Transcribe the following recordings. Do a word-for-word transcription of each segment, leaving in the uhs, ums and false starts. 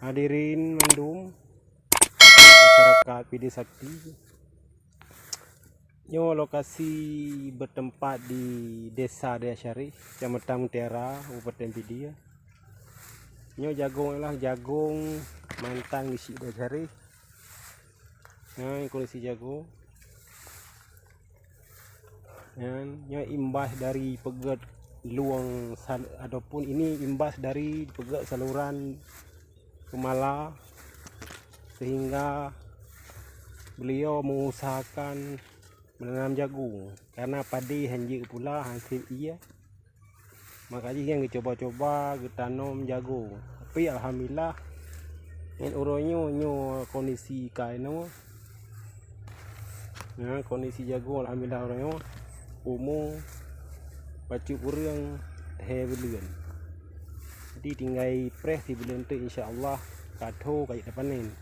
Hadirin mandum, masyarakat Pidie Sakti. Nyoe lokasi bertempat di Desa Dayah Syarif, Kecamatan Mutiara, Kabupaten Pidie. Nyoe jagong ialah jagong mantan geusyik Dayah Syarif. Nyoe kondisi jagong. Nyan, nyoe imbas dari peugét lueng sal-, ataupun ini imbas dari peugét saluran Keumala, sehingga beliau mengusahakan menanam jagung karena padi hana jeuet pula hasil ie. Maka jih nyan geucuba-cuba geutanom jagung. Tapi alhamdulillah, nyan uroe nyoe, nyoe kondisi keunoe. Nyan kondisi jagung alhamdulillah uroe nyoe. Umu bacut kureueng lhèe buleuen. Jadi tinggai preh sibuleuen teuk, insya Allah ka tho ka jeuet tapanen.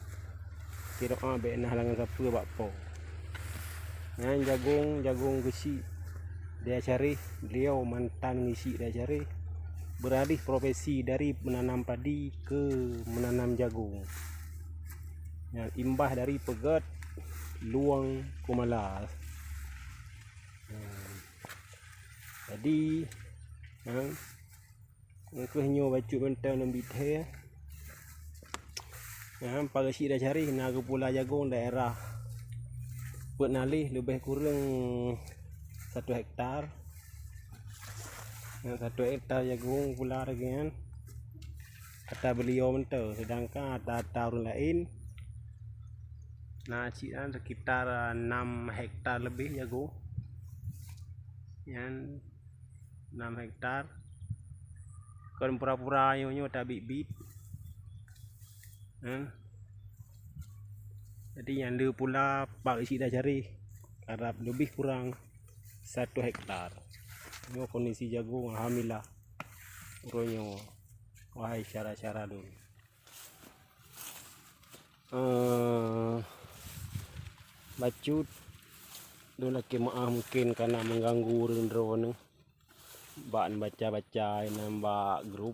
Kiroa bèk na halangan sapeue bak po. Nyan jagong, jagong geusyik Dayah Syarif, beliau mantan geusyik Dayah Syarif, beralih profesi dari menanam padi ke menanam jagung. Nyan imbas dari peugét lueng Keumala. Nyan. Jadi, nyan, Nyan kheueh nyoe bacut mantong lam bithèe. Nyan, pareusik Dayah Syarif na geupula jagong daerah peuet naleh leubeh kureueng satu hektar. Nyan satu hektar jagong pula lagèe nyan. Ata beliau mantong, sedangkan ata-ata ureueng laén na cit nyan sekitar enam hektar lebih jagong. Nyan enam hektar. Kon pura-pura nyoe-nyoe tabiet-biet. Nyan. Jadi nyan le pula pareusik Dayah Syarif karab lebih kurang satu hektar. Nyoe kondisi jagong alhamdulillah. Uroe nyoe, wahai syedara-syedara lôn. Eh, bacut, lôn lakèe meu'ah mungken kana mengganggu ureueng droeneuh bak baca-baca inan bak grup.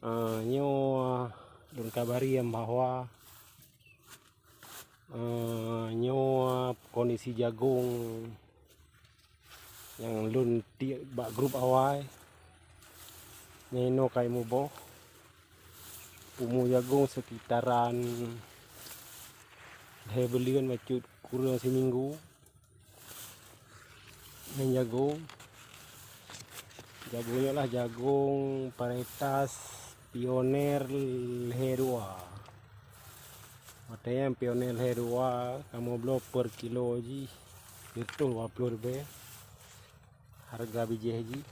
Eh, nyoe lôn kabari bahwa, eh, nyoe kondisi jagong nyang lôn tiek bak grup awai. Nyan inoe ka imuboh. Umu jagong sekitaran lhèe buleuen bacut kureueng siminggu. Nyan jagong. Jagong nyoe lah jagong varietas Pioneer lhèe dua. Watèe nyan Pioneer lhèe dua, kamoe bloe per kilo jih sireutôh dua ploh ribèe harga bijèh jih.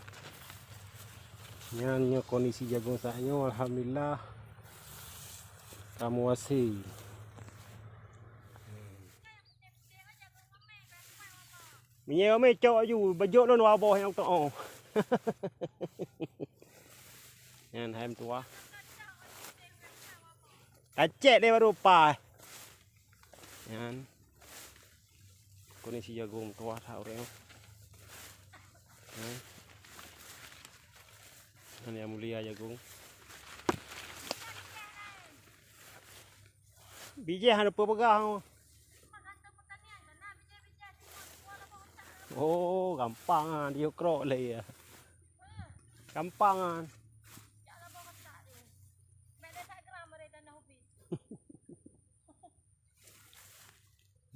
Nyan nyoe kondisi jagong saat nyoe, alhamdulillah, kamoe hase. Meunyoe mé cok aju, beujok lôn dua boh nyang teu'oh. Nyan hai meutuwah. Tacek deh baru paih. Nyan. Kondisi jagong meutuwah that ureueng. Nyan. Nyan nyang mulia jagong. Bijèh hana peue peugah. Oh, gampang ah, diukrok lé ya. Gampang ah.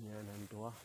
Nyan, nyan tu ah.